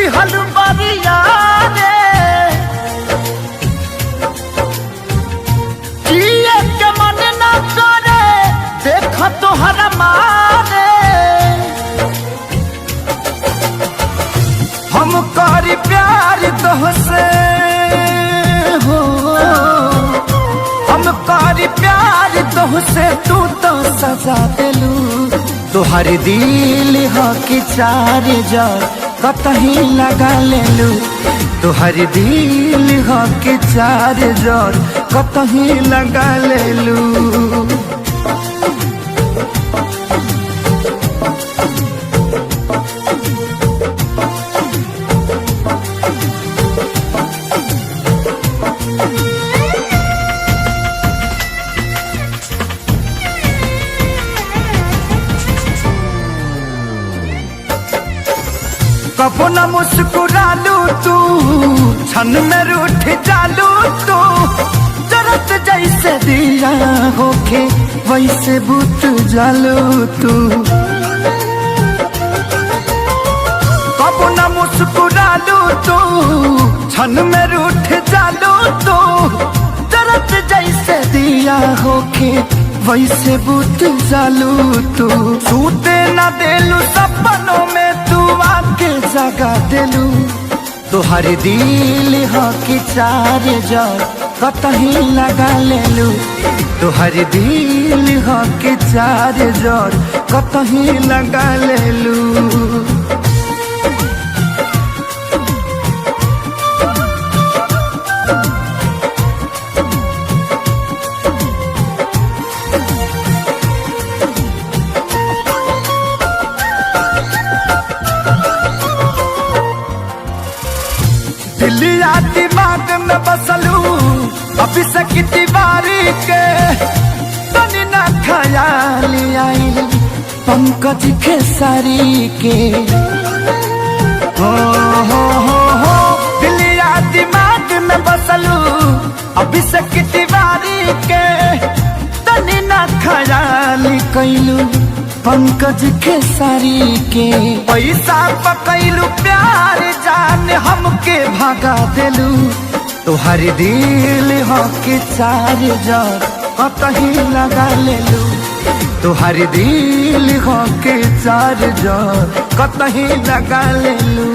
दिहल बरिया रे। जिए के मन न करे देख तोहर मारे। हम करी प्यार तोहसे हो, हम करी प्यार तोहसे तू तो सजा देलू। तोहर दिल ह कि चार जार कतही लगा लेलू। तोहर दिल ह कि चार जार कतही लगा लेलू। कबो न मुस्कुरालू तू, क्षण में रूठ जालू तू। जरत जैसे दिया होके वैसे बुत जालू तू। कबो न मुस्कुरालू तू, क्षण में रूठ जालू तू। जरत जैसे दिया होके वैसे बुत जालू तू। सूते न देलू सपनों में तू आके जगा देलू। तोहर दिल ह कि चार जार कतही लगा लेलू। तोहर दिल ह कि चार जार कतही लगा लेलू। दिलिया दिमाग में बसलू अभिषेक तिवारी के, तनी ना ख्याल आइल पंकज खेसारी के। हो हो हो हो दिलिया दिमाग में बसलू अभिषेक तिवारी के, तनी ना ख्याल कैलू पंकज खेसारी के। पैसा पकैलू प्यार जान हमके भगा देलू। तोहर दिल ह कि चार जार कतही लगा लेलू। तोहर दिल ह कि चार जार कतही लगा लेलू।